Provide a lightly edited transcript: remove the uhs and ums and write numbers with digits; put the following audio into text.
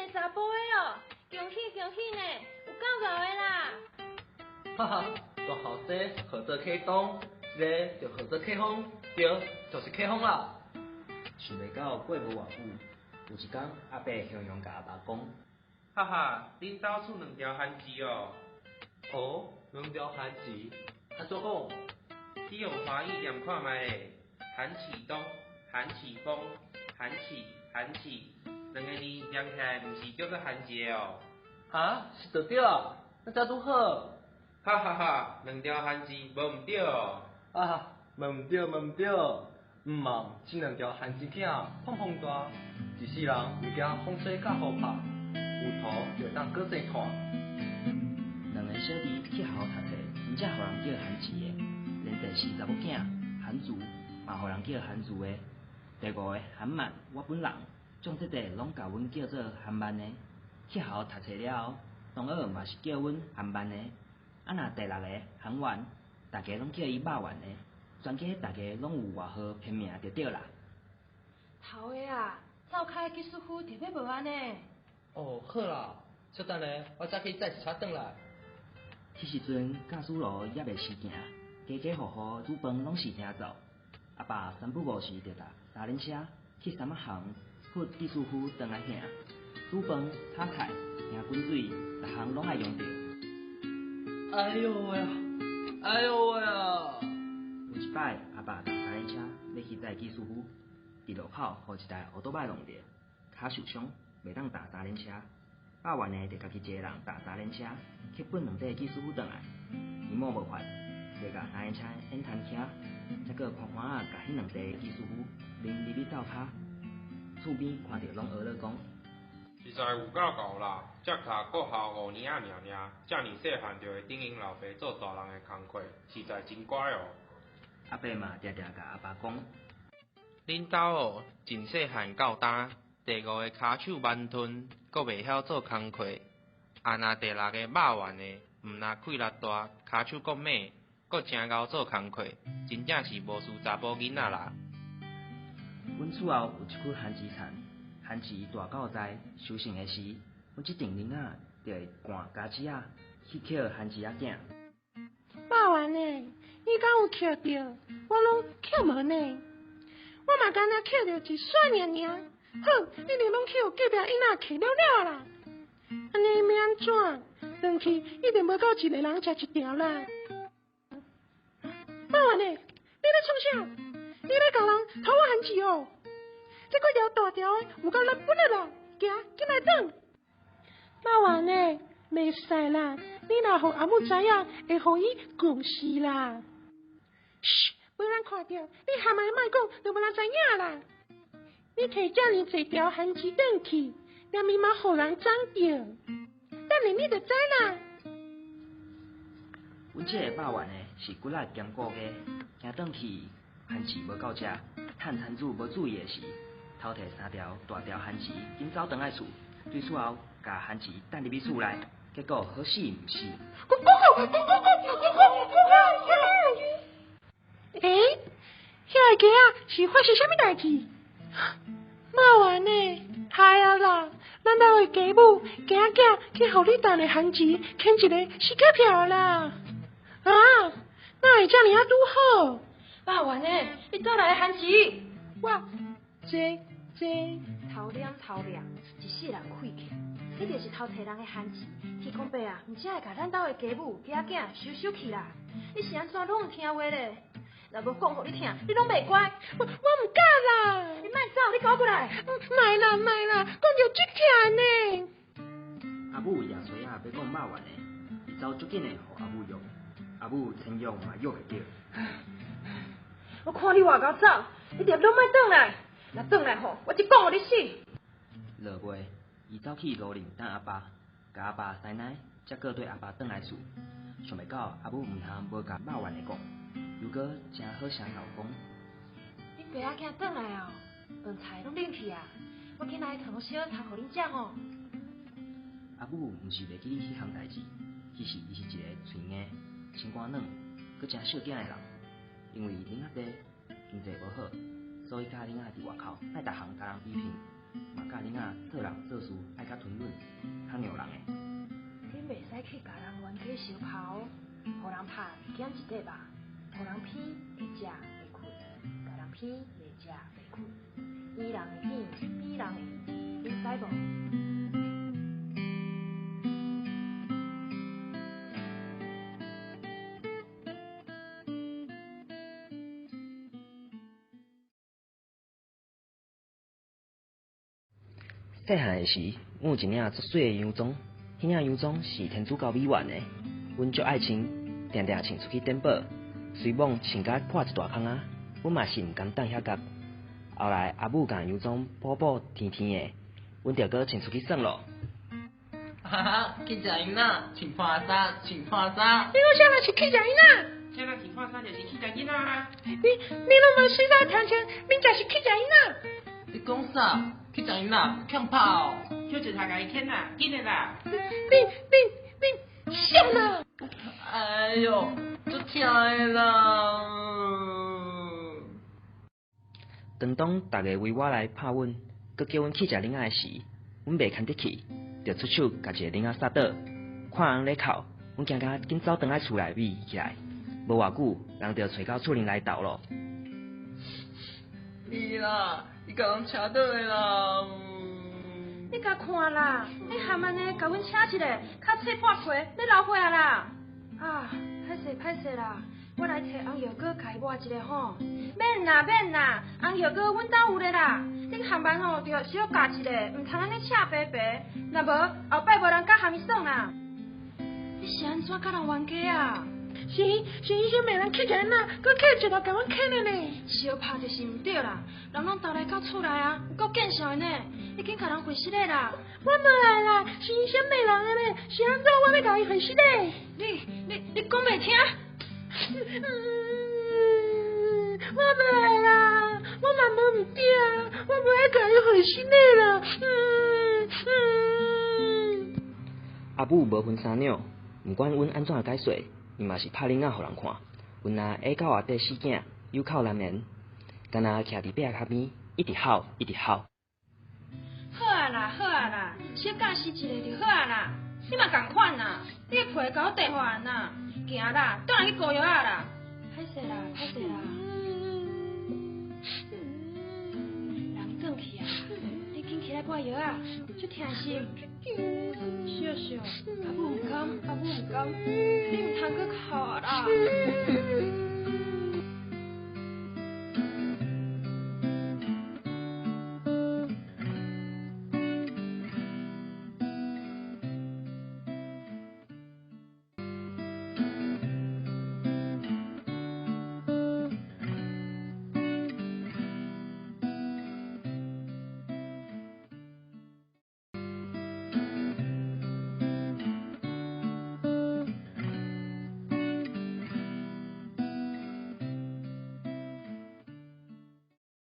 個查埔的哦，恭喜恭喜呢，有夠𠢕的啦！哈哈，大後生號做啟東，這个就號做啟豐，對，就是啟豐啦。想袂到過無偌久，有一工阿伯雄雄共阿爸講：哈哈，恁兜出兩條番薯哦。哦，兩條番薯，按怎講？你用華語念看覓咧？韓啟東、韓啟豐、韓啟、韓啟，兩个字連起來毋是叫做韓一个哦？啊，是著對啊，那才拄好。哈哈哈，兩條番薯無毋對哦。啊，無毋對，無毋對，毋茫，這兩條番薯囝膨膨大，一世人毋驚風吹佮雨拍，有土就會當閣生炭。兩个小弟去學校讀冊，真正予人叫韓字的，連第四查某囝韓珠嘛予人叫韓珠的。第五个韓曼，我本人將這塊攏共阮叫做韓曼的。去學校讀冊了後，同學嘛是叫阮韓曼的。啊，若第六個韓元，大家攏叫伊肉丸的。全家逐家攏有外號片名就對啦。頭的啊，灶跤的技師傅特欲無按呢。哦，好啦，小等下，我再去載一車轉來。彼時陣駕駛爐猶未時行，家家戶戶煮飯攏是現灶。阿爸三不五時就搭三輪車去三仔巷赴技師傅轉來現，煮飯、炒菜、行滾水，逐項攏愛用著。哎喲喂啊！哎喲喂啊！有一擺，阿爸搭三輪車欲去載技師傅，佇路口予一台歐多擺撞著，跤受傷，袂當踏三輪車。肉丸的就家己一個人踏三輪車去運兩塊技師傅轉來。伊某無法，就共三輪車演攤徛，才閣寬寬仔共彼兩塊技師傅拎入去灶跤。厝邊看著攏呵咾講：實在有夠𠢕啦！才讀國校五年仔爾爾，遮爾細漢就會頂𪜶老爸做大人的工課，實在真乖哦。阿伯嘛定定共阿爸講：恁兜哦，真細漢到今，第五个跤手慢吞，閣袂曉做工課。啊，若第六个肉丸的，毋若氣力大，跤手閣猛，閣誠𠢕做工課，真正是無輸查埔囡仔啦。阮厝後有一窟番薯田，番薯大到在收成的時，阮這陣囡仔就會趕家子仔去抾番薯仔囝。肉丸的，你敢有抾著？我攏抾無呢。我嘛敢若抾著一撮爾爾。好，一定攏去予隔壁囡仔揢了了啦。按呢欲按怎？轉去一定無夠一个人食一條啦。肉丸的，你咧創啥？你咧共人偷我番薯哦？這幾條大條的有夠爛本的啦！行，緊來轉。肉丸的，袂使啦！你若予阿母知影，會予伊講死啦。噓，無人看著，你喊嘛莫講，就無人知影啦。你摕遮爾濟條番薯轉去，連面嘛予人摠著，等下你就知啦。阮這个肉丸的是骨力兼顧家，驚轉去番薯無夠食，趁田主無注意的時，偷摕三條大條番薯，緊走轉來厝，對厝後共番薯擲入去厝內，結果好死毋死。欸，遐个雞仔是發生啥物代誌？肉丸的，害啊啦！咱兜的雞母、雞仔囝去予你擲的番薯牽一个死機票啦！啊，哪會遮爾仔拄好？肉丸的，你佗來的番薯？我，這這頭臉頭掠，一世人氣起，你就是偷摕人的番薯，天公伯啊，毋才會共咱兜的雞母、雞仔囝收收去啦！你是按怎攏毋聽話咧？若無講予你聽，你攏袂乖。我毋敢啦！你莫走，你共我過來！莫啦莫啦，講著足疼呢。阿母也衰仔欲講肉丸的，伊走足緊的予阿母約，阿母千約嘛約袂著。我看你偌𠢕走，你定攏莫轉來。若轉來吼，我一講予你死。落尾，伊走去路頂等阿爸，共阿爸師奶，才閣綴阿爸轉來厝。想袂到阿母毋通無共肉丸的講，又閣誠好聲鬧講：恁爸仔囝轉來哦，飯菜攏冷去啊！我緊來燙燒湯予恁食吼。阿母毋是袂記彼項代誌，其實伊是一個喙硬、心肝軟、閣誠惜囝的人。因為囡仔濟，經濟無好，所以教囡仔佇外口莫逐項共人比拼，嘛教囡仔做人做事愛較吞忍，較讓人的。恁袂使去共人冤家相拍哦，予人拍會減一塊肉，予人騙會食會睏，共人騙袂食袂睏。醫人的甜，比人的甜，你知無？细汉的时，阮有一领足媠的洋装，彼领洋装是天主教美院的，阮足爱穿，定定穿出去典宝。虽罔穿甲破一大空仔，阮嘛是毋甘等遐夹。后来阿母共洋装补补甜甜的，阮就阁穿出去耍咯。哈哈，去食囡仔，穿破衫，穿破衫。你讲啥人是去食囡仔？啥人穿破衫就是去食囡仔啊！你你拢无洗衫听清，恁才是去食囡仔。你讲啥？去食囡仔，欠拍哦！叫一头共伊牵啦，紧的啦！你你你啥啦？哎哟，足疼的啦！当当逐家围我来拍阮，阁叫阮去食囡仔的时，阮袂堪得去，就出手共一个囡仔杀倒。看人咧哭，阮惊甲紧走转来厝内秘起来。无偌久，人就揣到厝里来斗咯。你啦，你共人车倒的啦！你共看啦，你含按呢，共阮请一个，较脆半皮，欲流血啊啦！啊，歹势歹势啦，我来揣红药膏共伊抹一下吼。免啦免啦，红药膏阮兜有咧啦。恁含万吼，著小教一下，毋通按呢赤白白，若无后摆无人敢含伊耍啦。你是按怎佮人冤家啊？是是伊先骂人乞食囡仔，阁捡一条共阮牵的呢。相拍就是毋对啦，人拢投来到厝内啊，有够见笑的呢。你紧共人回失礼啦！我无爱啦，是伊先骂人的呢，是按怎我欲共伊回失礼？你你你讲袂听？我无爱啦，我嘛无毋对，我无爱共伊回失礼啦。阿母无分三两，毋管阮按怎解说，伊嘛是拍囡仔予人看。阮若下狗仔底死囝，有口难言，敢若徛伫壁跤边，一直吼，一直吼。好啊啦，好啊啦，小教示一下就好啊啦。你嘛仝款啦，你的皮共我缀予人啦，行啦，转来去顾药仔啦。歹势啦，歹势啦。人转去啊，你紧起来抹药仔，足疼是毋？笑笑，阿母毋甘，阿母毋甘，你毋通阁哭啊啦。